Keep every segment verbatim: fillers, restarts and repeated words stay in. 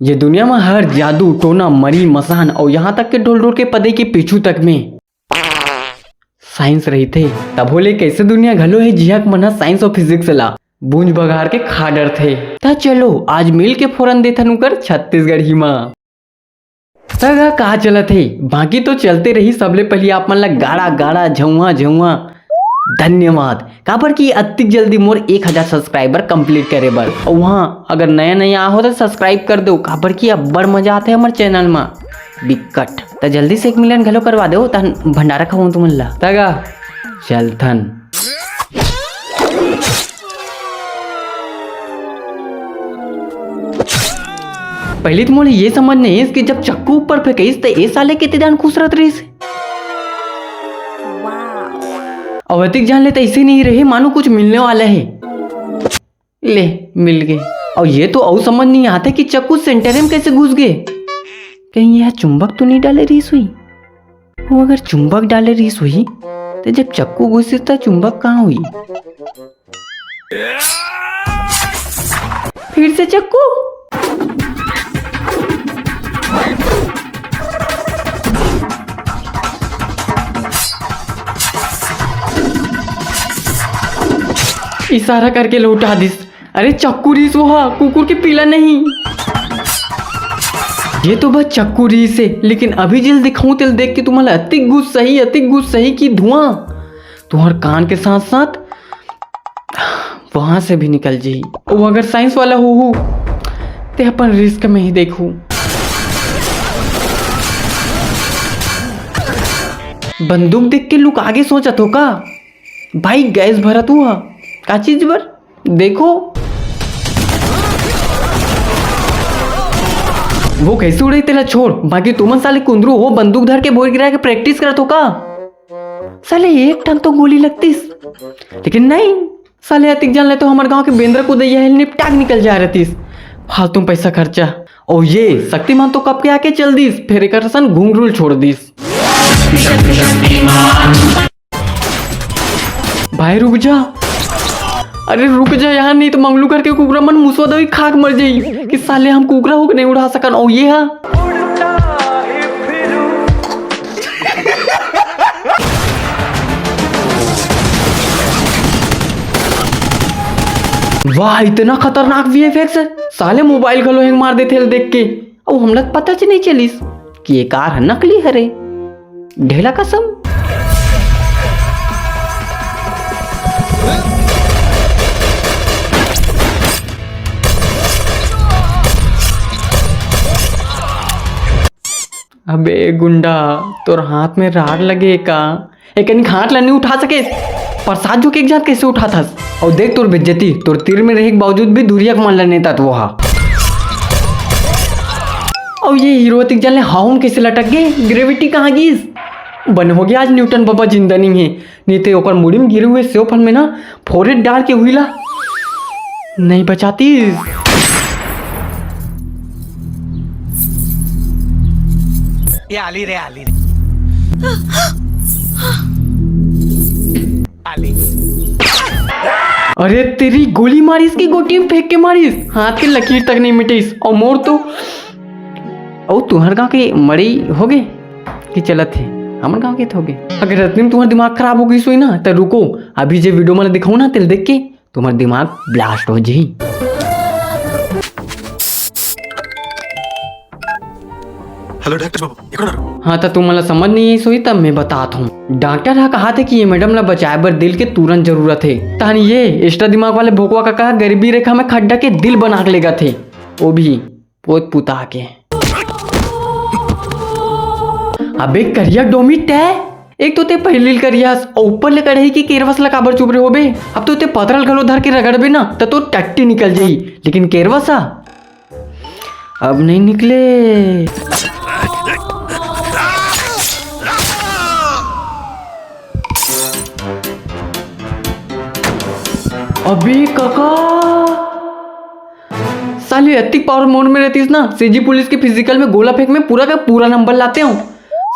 ये दुनिया म हर जादू, टोना, मरी, मसान अउ यहाँ तक के ढोल ढोल के पदई के पीछू तक में साइंस रहिथे। तभो ले कैसे दुनिया घलो हे, जिहां के मन ह साइंस अउ फिजिक्स ला बूंज बघार के खा डरथे। त चलो, आज मिल के फोरन देथन उकर छत्तीसगढ़ी म। त गा का चलत हे, बाकी तो चलते रही। सबले पहली आप मन ला गाड़ा गाड़ा, झउआ झउआ धन्यवाद, काबर कि अतिक जल्दी मोर एक हजार सब्सक्राइबर कंप्लीट करे बर। अउ वहाँ अगर नया नया आहो तो सब्सक्राइब कर दो, काबर कि अब्बड़ मजा आथे हमर चैनल मा बिकट। त जल्दी से एक मिलियन घलो करवा दो, तहन भंडारा खवाऊं तुमन ला। त गा चलथन। पहली तो मोला ये समझ नहीं आइस कि जब चक्कू ऊपर फेंकाइस त ए साले के इतने जान खुश रहत रहिस। अउ अतिक जान ले त ऐसे नहीं रहे मानो कुछ मिलने वाला है। ले, मिल गए। अउ ये तो अउ समझ नहीं आते कि चक्कू सेंटर में कैसे घुस गए। कहीं यह चुंबक तो नहीं डाले रहिस हुई? वो अगर चुंबक डाले रहिस हुई, तो जब चक्कू घुसिस त चुंबक कहाँ हुई? फिर से चक्कू। इशारा करके लौटा दिस। अरे चक्कू रहिस वो हा, कुकुर के पीला नहीं। ये तो बस चक्कू रहिस हे, लेकिन अभी जेल दिखाऊं तेल देख के तुम्हारा अतिक गुस्सा ही, अतिक गुस्सा ही कि धुआं तुम्हार कान के साथ साथ वहां से भी निकल जाई। वो अगर साइंस वाला हो, हो ते अपन रिस्क में ही देखू। बंदूक देख के लुका के सोचत हो का? भाई गैस भरत हुआ का चीज बर? देखो वो कैसे उड़े तेला छोड़, बाकी तुमन साले कुंदरू हो बंदूक धर के बोर गिरा के प्रैक्टिस करत हो का? साले एक ठन तो गोली लगतीस, लेकिन नहीं, साले अतिक जान ले तो हमर गांव के बेंदरा कुदैया हे निपटा के निकल जा रहतीस। फालतू में पैसा खर्चा। और ये शक्तिमान तो कब के आके चल दिस, फिर एक असन घुंघरू ल छोड़ दिस। भाई रुक जा, अरे रुक जा यार, नहीं तो मंगलू करके कुकरा मन मुसवा दवाई खाक मर जाई कि साले हम कुकरा होके नहीं उड़ा सकन। और ये हा वाह, इतना खतरनाक वीएफएक्स है। साले मोबाइल घलो हैंग मार देथे ल देख के। अउ हमला त पता च नहीं चलिस कि ये कार ह नकली हरे। ढेला कसम। अबे गुंडा, तोर हाथ में राड लगे का? एकनी हाथ ला नहीं उठा सके, प्रसाद जो के एक जात कैसे उठाथस? और देख तोर बेइज्जती, तोर तीर में रहे के बावजूद भी दूरिया के मान ला नेता तो हा। और ये हीरो तिक जाने हाउन कैसे लटक गए, ग्रेविटी कहाँ गिस? बन हो गया आज न्यूटन बाबा जिंदा नहीं है, नहीं तो ओकर मुड़ी में गिरे हुए सेव फल में ना फोरेट डाल के हुईला नहीं बचातीस। ये आली रे, आली रे। आली। अरे तेरी गोली मारिस की गोटी में फेंक के मारिस, हाथ के लकीर तक नहीं मिटिस। और मोर तो, और तुहर गांव के मड़ई हो गए कि चलत है, हमर गांव के तो हो गए। अगर इतने में तुम्हारा दिमाग खराब हो गई सोई ना, तो रुको, अभी जे वीडियो में दिखाऊं ना, तेल देख के तुम्हारा दिमाग ब्लास्ट हो जाई। हेलो डॉक्टर बाबू, ये कौन आ रहा? हाँ, तो तुम मला समझ नहीं आई सोई, तब मैं बतात हूँ। डॉक्टर हा कहा थे कि ये मैडम ला बचाए बर दिल के तुरंत जरूरत है। तहन ये एक्स्ट्रा दिमाग वाले भोकवा का कहा गरीबी रेखा में खड्डा के दिल बना के लेगा थे, वो भी पोत पुता के। अबे करिया डोमी तै, एक तो ते पहिली ल करियास, अउ ऊपर ले कड़ही की केरवस ला काबर चुप रहे होबे? अब तो ते पतरल घलो धर के रगड़बे ना, त तो टट्टी निकल जाई, लेकिन केरवस हा अब नहीं निकले। अबे काका, साले अतिक पावर मोड में रहतीस ना, सीजी पुलिस के फिजिकल में गोला फेंक में पूरा का पूरा नंबर लाते हो।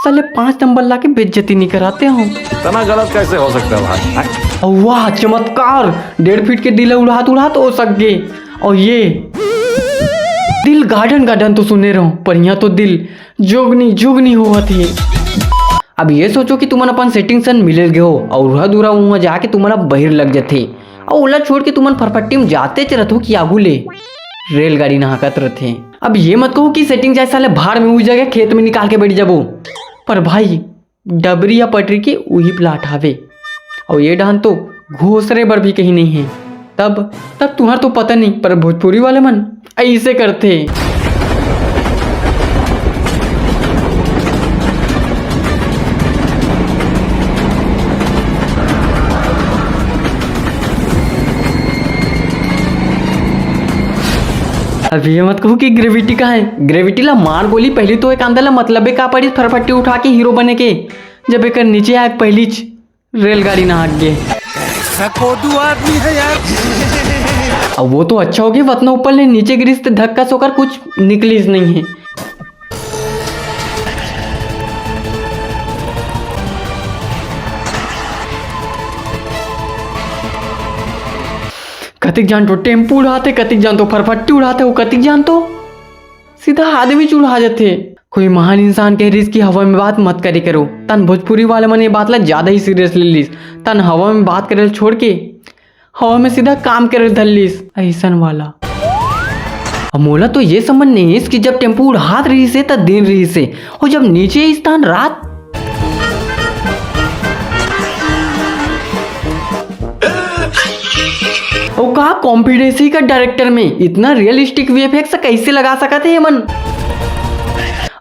साले पाँच नंबर लाके बेइज्जती नहीं कराते हो। इतना गलत कैसे हो सकता है भाई, हैं? और वाह चमत्कार, डेढ़ फीट के दिल उड़ात उड़ात हो सक गए। और ये दिल गार्डन गार्डन तो सुने रहो, पर यहाँ तो दिल जोगनी जोगनी होवत हे। अब ये सोचो कि तुमन अपन सेटिंग सन मिले गे हो और उहा दूरा उहा जाके तुम्हारा बहिर लग जथे, और ओला छोड़ के तुमन फरफट्टी में जाते च रथो कि आगू ले रेलगाड़ी नहाकत रथे। अब ये मत कहो कि सेटिंग जाए साले भाड़ में, उही जगह खेत में निकाल के बैठ जाबो। पर भाई, डबरी या पटरी के उही प्लाट हावे, अउ ये डहान तो घोसरे बर भी कहीं नहीं है। तब तब तुहर तो पता नहीं, पर भोजपुरी वाले मन ऐसे करथे। अब ये मत कहो कि ग्रेविटी का है, ग्रेविटी ला मार गोली, पहली तो एक आंदा ला मतलबे का पड़ी फरफट्टी उठा के हीरो बने के, जब एकर नीचे आए पहली च रेलगाड़ी नहाक गे। सकोदू आदमी है यार। अब वो तो अच्छा हो गया, वतना ऊपर ले नीचे गिरिस ते धक्का सोकर कुछ निकलिस नहीं है। कतिक जान तो टेम्पू उड़ाते, कतिक जान तो फरफट्टी उड़ाते, वो कतिक जान तो सीधा आदमी च उड़ा जाथे। कोई महान इंसान कह रहिस कि हवा में बात मत करे करो, तन भोजपुरी वाले मन ये बात ला ज्यादा ही सीरियस ले लिस, तन हवा में बात करे छोड़ के हवा में सीधा काम करे धर लिस, ऐसन वाला। अब मोला तो ये समझ नहीं इस कि जब टेम्पू उड़ात रहिस हे त दिन रहिस हे, और जब नीचे इस तहन रात। ओ का कॉन्फिडेंस ही का डायरेक्टर में इतना रियलिस्टिक वीएफएक्स कैसे लगा सकत हे ये मन?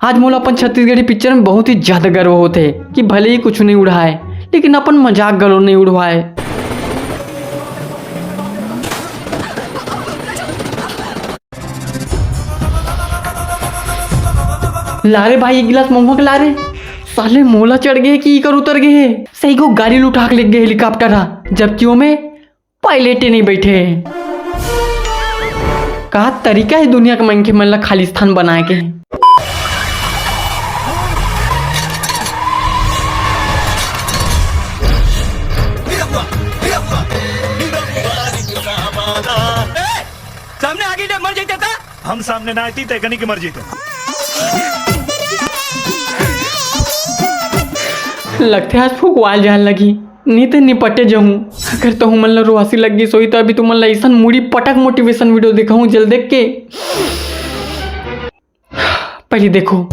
आज मोला अपन छत्तीसगढ़ी पिक्चर में बहुत ही ज्यादा गर्व होत हे कि भले ही कुछ नहीं उड़ाए, लेकिन अपन मजाक घलो नहीं उड़वाए। ला रे भाई, एक गिलास महुआ के ला रे। साले मोला चढ़ गे कि इकर उतर गे हे। सही को गाड़ी लुटा के ले गे हेलीकॉप्टर हा, जबकि ओमे पायलट ही नहीं बैठे हे। का तरीका है दुनिया के मनखे मन ला खालिस्तान बनाए के? सामने आगे जब मर जाते था। हम सामने ना आती तय कनी के मर जीते। लगथे आज फुकवाल जान लगी, नी ते निपटे जहूं। अगर तहु मन ला रोहासी लग गिस होही, त अभी तुमन ला अइसन मुड़ी पटक मोटिवेशन वीडियो दिखाऊं, जेला देख के पहले देखो।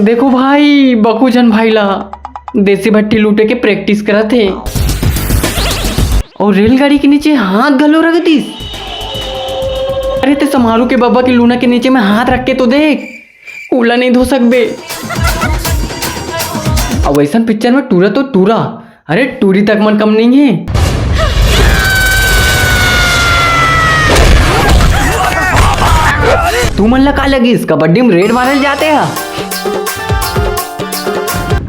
देखो भाई, बकू झन भाई ला देसी भट्टी लूटे के प्रैक्टिस करत हे। और रेलगाड़ी के नीचे हाथ घलो रख दिस। अरे ते समारू के बबा के लूना के नीचे में हाथ रख के तो देख, ओला नहीं धो सकबे। अब ऐसन पिक्चर में टूरा तो टूरा, अरे टूरी तक मन कम नहीं है। तू मन ला का लगिस, कबड्डी में रेड मारल जाते हा?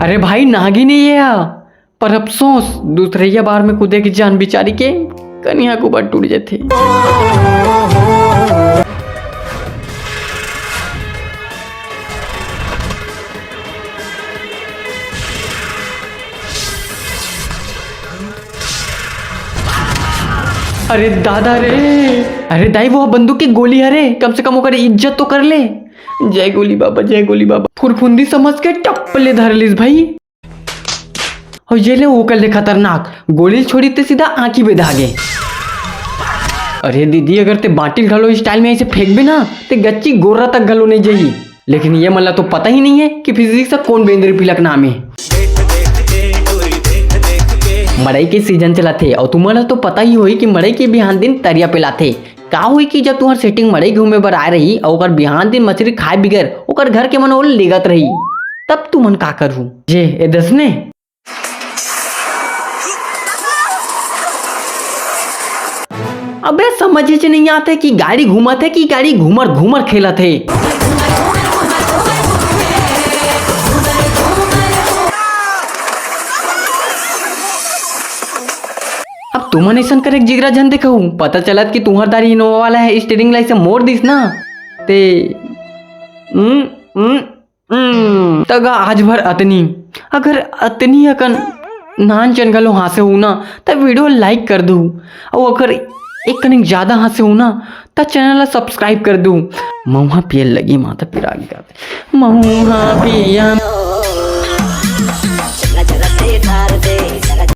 अरे भाई, नागिन ही है हा। पर अफसोस, दूसरैया बार में कूदे के जान बिचारी के कनिहा गोबर टूट जथे। अरे दादा रे, अरे दाई, वो बंदूक की गोली हरे, कम से कम ओकर इज्जत तो कर ले। जय गोली बाबा, जय गोली बाबा। फुरफुंदी समझ के टप ले धर लिस भाई। और ये ले ओकर ले खतरनाक, गोली छोड़ी ते सीधा आंखी बेधा गे। अरे दीदी, अगर ते बाटिल घलो स्टाइल में ऐसे फेंकबे ना, ते गच्ची गोर्रा तक घलो नहीं जही। लेकिन ये मन ला तो पता ही नहीं है कि फिजिक्स का कौन बेंदरी पिलक नाम है। मड़ई के सीजन चलत हे और तुमन ला तो पता ही होही कि मड़ई के बिहान दिन तरिया पेलाथे। का होही कि जब तुहर सेटिंग मड़ई घूमे बर आए रही और ओकर बिहान दिन मछली खाए बिगर ओकर घर के मन ओला लेगत रही, तब तुमन का करहू? जे ए दस ने अबे समझ च नहीं आते कि गाड़ी घूमत है कि गाड़ी घूमर घूमर खेलत है। अब तुमन अइसन करे के जिगरा झन देखहू, पता चलत कि तुंहर दारी Innova वाला ह steering ला अइसे मोड़ दिस ना, ते, हम्म, हम्म, हम्म, त गा आज भर अतनी, अगर अतनी अकन नान चन घलो हाँसे हू ना, त video like कर दू, अउ अगर एक कनिक ज्यादा हाँसे हू ना, त channel ला subscribe कर दू। मऊहा पियल लगी माता पिरागी गाते, मऊहा पिया